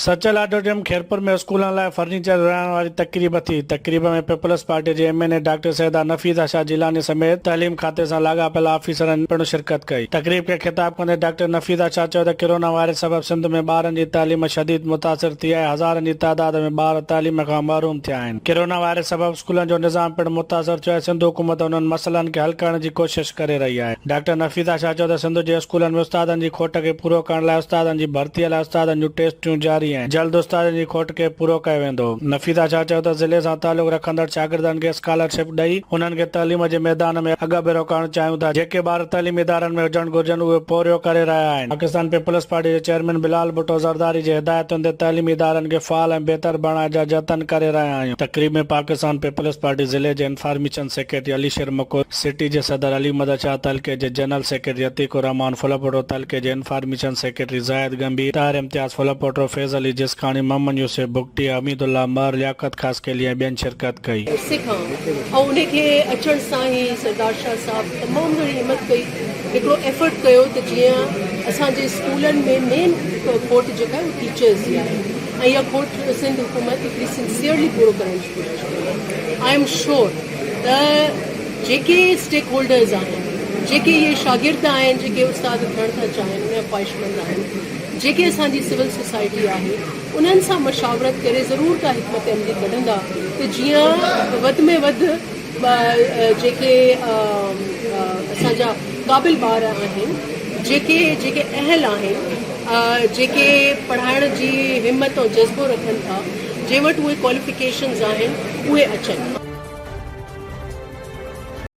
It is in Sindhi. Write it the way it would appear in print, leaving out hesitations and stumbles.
سچل آڊيٽوريم خيرپور ۾ اسڪولن لاء فرنيچر ورهائڻ واري تقريب ٿي. تقريب ۾ پيپلز پارٽي جي M N A doctor Syeda Nafisa Shah Jilani سميت تعليم کاتي سان لاڳاپيل آفيسرن پڻ شرڪت ڪئي. تقريب کي خطاب ڪندي ڊاڪٽر نفيسه شاهه چيو ته ڪرونا وائرس سبب سنڌ ۾ ٻارن جي تعليم شديد متاثر ٿي آهي، هزارن جي تعداد ۾ ٻار تعليم کان محروم ٿيا آهن. ڪرونا وائرس سبب اسڪولن جو نظام پڻ متاثر ٿيو آهي، سنڌ حڪومت انهن مسئلن کي حل ڪرڻ جي ڪوشش ڪري رهي آهي. ڊاڪٽر نفيسه شاهه چيو ته سنڌ جي اسڪولن ۾ استادن جي کوٽ کي پورو ڪرڻ لاء استادن جي ڀرتي لاء استادن جون ٽيسٽون جاري آهن، جلد استادن جي کوٽ کي پورو ڪيو ويندو. نفيسه شاهه چيو ته ضلعي سان تعلق رکندڙ شاگردن کي اسڪالرشپ ڏئي انهن کي تعليم جي ميدان ۾ اڳڀرو ڪرڻ چاهيون ٿا، جيڪي ٻار تعليمي ادارن ۾ هجڻ گهرجن اهي پورهيو ڪري رهيا آهن. پاڪستان پيپلز پارٽي جي چيئرمين بلال ڀٽو زرداري جي هدايتن تي تعليمي ادارن کي فعال ۽ بهتر بڻائڻ جا جتن ڪري رهيا آهيون. تقريب ۾ پاڪستان پيپلز پارٽي ضلعي جي information secretary Ali Sher Makho, city جي صدر علي مدد شاهه، تعلقي جي جنرل سيڪريٽري عتيق الرحمان ڦلپوٽو، تعلقي جي انفارميشن سيڪريٽري زاهد ڳنڀير، طاهر امتياز ڦلپوٽو، فيض علي جسڪاڻي، محمد يوسف بگٽي، حميد الله مهر، لياقت خاصخيلي ۽ ٻين شرڪت ڪئي. عرصي کان ۽ ان کي اچڻ سان ئي سردار شاهه صاحب تمام گهڻي همت ڪئي هڪڙو ايفرٽ ڪيو ته جيئن اسان جي اسڪولن ۾ مين کوٽ جيڪا آهي اها ٽيچرز جي آهي ۽ اها کوٽ سنڌ حڪومت هڪڙي سنسيئرلي پورو ڪرڻ جي ڪوشش ڪئي آهي I am sure ته جيڪي اسٽيڪ هولڊرز آهن، جيڪي اهي شاگرد آهن جيڪي استاد ٿيڻ ٿا چاهين يا خواهشمند آهن، جيڪي اسان جي سول سوسائٽي آهي انهن سان مشاورت ڪري ضرور ڪا حڪمت عملي ڪڍندا ته جيئن وڌ ۾ وڌ جيڪي اسان جا قابل ٻار آهن جيڪي جيڪي اهل آهن جيڪي پڙهائڻ جي همت ۽ جذبو رکن ٿا جنهن وٽ اهي ڪواليفڪيشنز آهن اهي اچن.